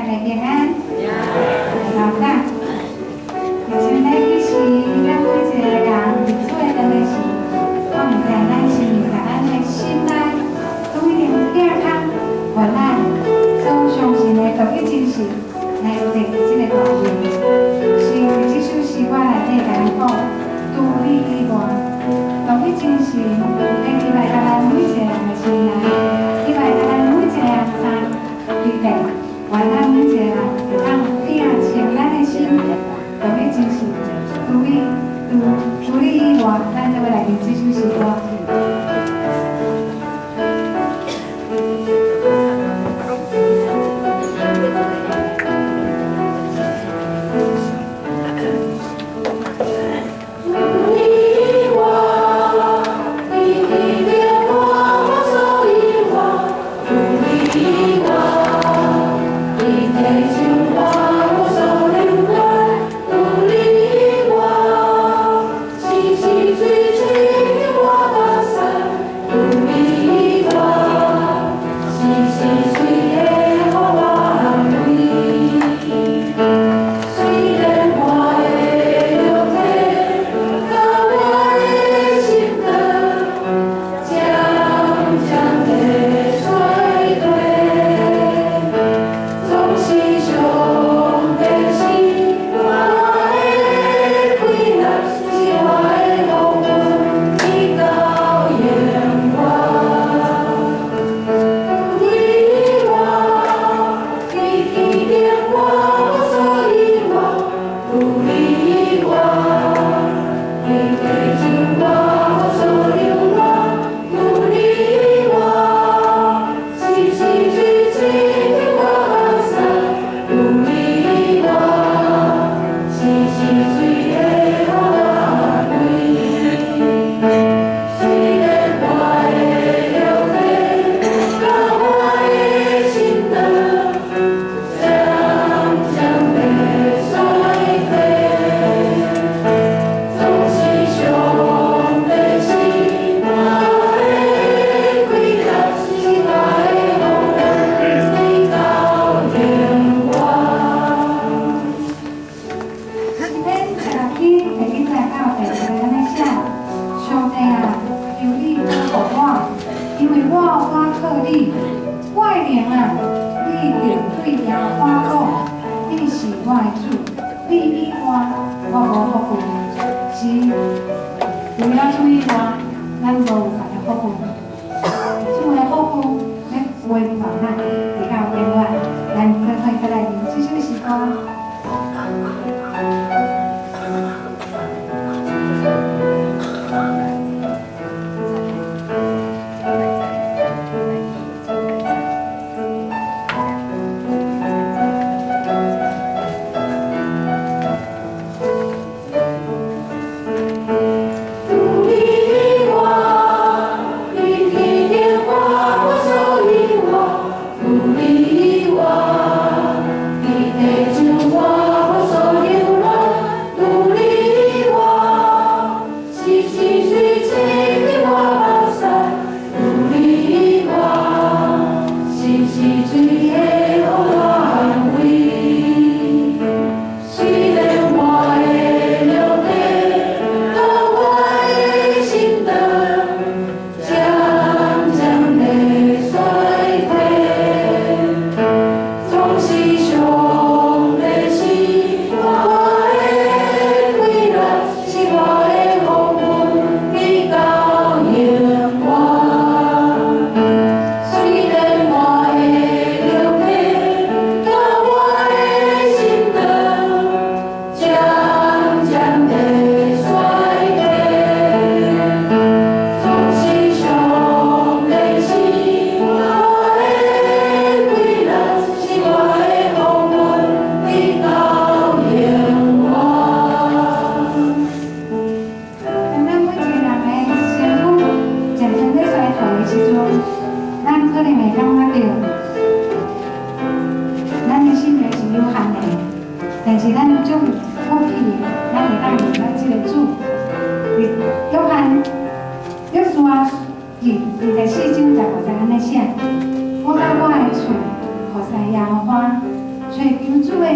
家平安。老早，而且咱其實咱每一個人佇厝的當的時，我毋知咱是毋是咱的心內都一定疼空。原來所相信的獨一真神來有這個大能，是佇這首詩歌內底共咱講，除你以外，獨一真神會入來咱每一個人的心內，入來咱每一個人三裡面，願咱每一個人會當摒清咱的心，獨一真神，除你以外，咱做伙來唱這首詩歌。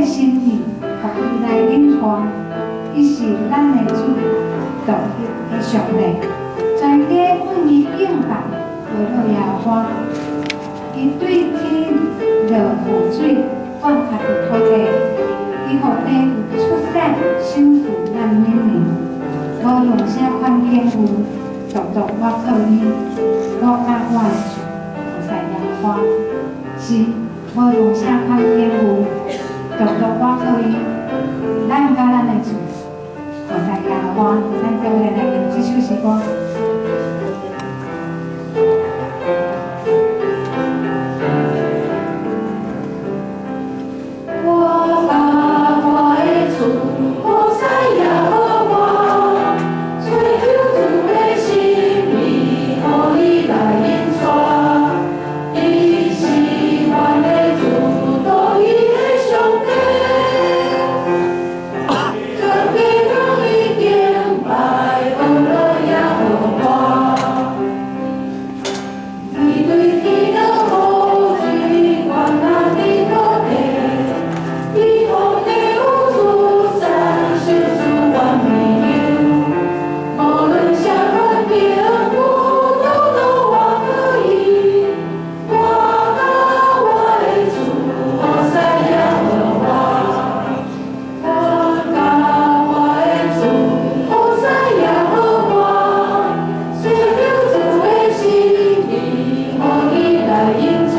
心意，予伊來領帶。伊是咱的主，獨一的上帝，全家向伊敬拜，歌頌耶和華。伊對天落雨水，灌溉佇土地，伊予地有出產，賞賜咱每年。無論啥款境遇，獨獨我靠伊，我佮我的厝，服侍耶和華。是，無論啥款境遇，獨獨我靠伊，咱佮咱的厝，服侍耶和華。咱做伙來唱這首詩歌。我佮我的厝，服侍耶和華，追求主的心意，予伊來引帶。伊是阮的主，獨一的上帝，全家向伊敬拜，歌頌耶和華。伊對天落雨水，灌溉佇土地。伊予地有出產，賞賜萬民。無論啥款境遇，獨獨我靠伊，我佮我的厝，服侍耶和華。我佮我的厝，服侍耶和華，追求主的心意，予伊來引帶。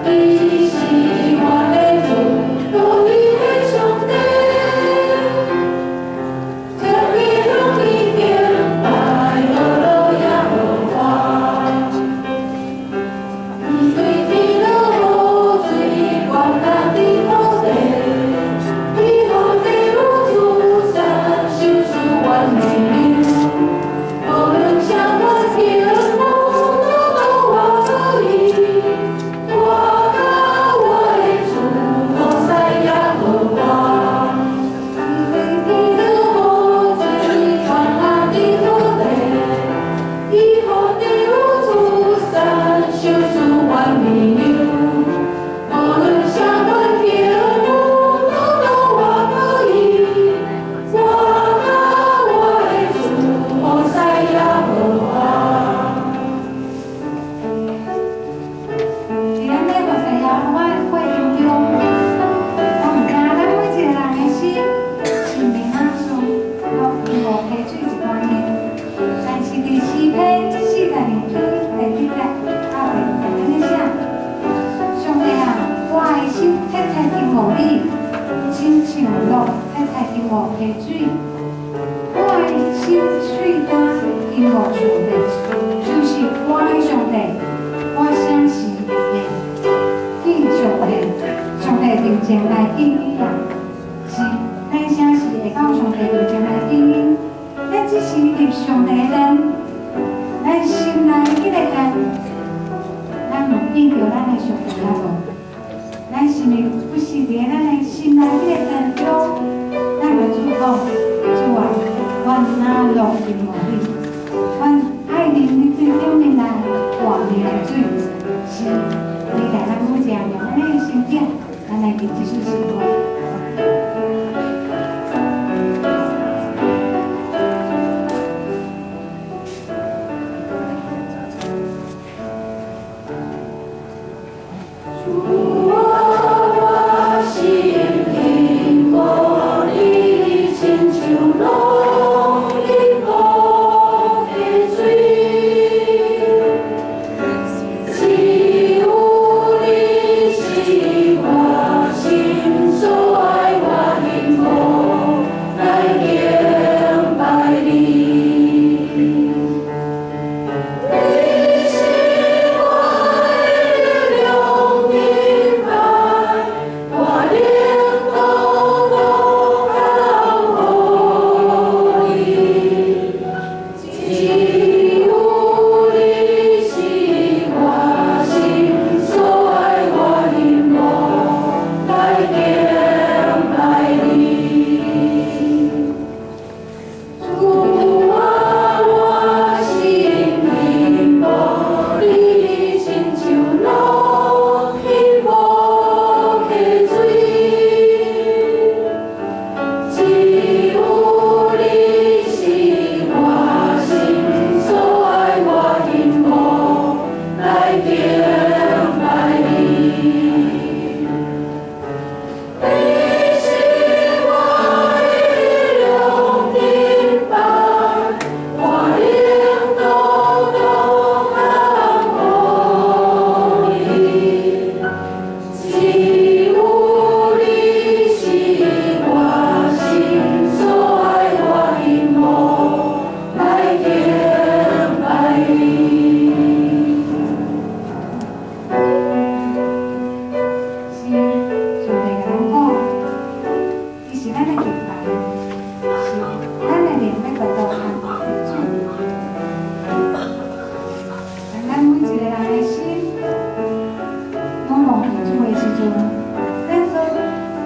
伊是阮的主，獨一的上帝，全家向伊敬拜，歌頌耶和華。伊對天落雨水，灌溉佇土地，伊予地有出產，賞賜萬民。無論啥款境遇，獨獨我靠伊，我佮我的厝，服侍耶和華。伊對天落雨水，灌溉佇土地，伊予地有出產，賞賜萬民。無論啥款境遇，獨獨我靠伊，我佮我的厝，服侍耶和華。佇咱咧服侍耶和華的過程中，我毋知咱每一個人的心是毋是若像落雨溪水一般呢？但是佇詩篇42篇第7節到第10節按呢寫：上帝啊，我的心切切渴慕你，親像鹿切切渴慕溪水。我的心喙焦渴慕上帝，就是我的上帝。我啥時會見上帝？上帝面前來見伊啊！是，咱啥時會到上帝面前來見伊？咱只是入上帝的殿，咱心內彼个殿，咱有見著咱的上帝啊無？咱是毋是不時佇咱的心內彼个殿中，咱共主講：主啊，阮若樂渴慕你，阮愛啉你對頂面來活命的水。是，你來咱每一個人用按呢的心境，咱來唱這首詩歌。主啊，我心渴慕你，親像鹿渴慕溪水。只有你是我心所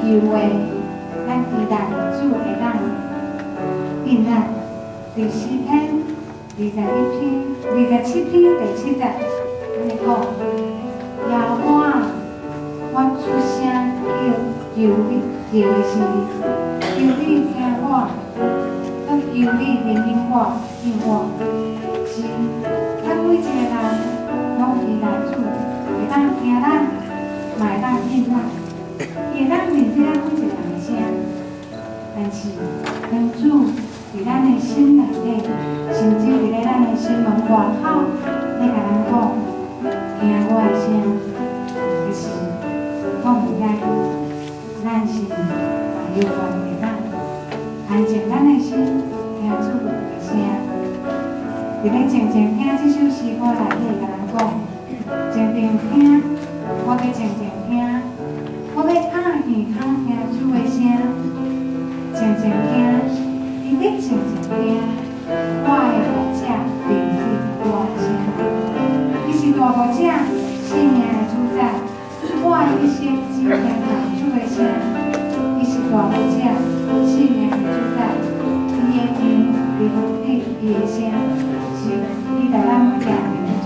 求的，咱期待主會當應咱。佇詩篇21篇、27篇第7節，按呢講：耶和華，我出聲叫求你求的時，求你聽我，閣求你憐憫我，應我。是，咱每一個人攏期待主會當聽咱，嘛會當應咱，伊會當認得咱每一個人的聲。但是，當主佇咱的心內底，甚至佇咧咱的心門外口，咧共咱講，聽我的聲，其實我毋知，咱是嘛猶原會當安靜咱的心，聽主的聲。佇咧靜靜聽這首詩歌內底，共咱講，靜靜聽，我欲靜靜聽，我欲掩耳孔聽主的聲，靜靜聽，伊欲靜靜聽，我的牧者聆聽我的聲。伊是大牧者，生命的主宰，我的一生只聽主的聲。伊是大牧者，生命的主宰，伊的羊聆聽伊的聲，是伊帶咱每一個人。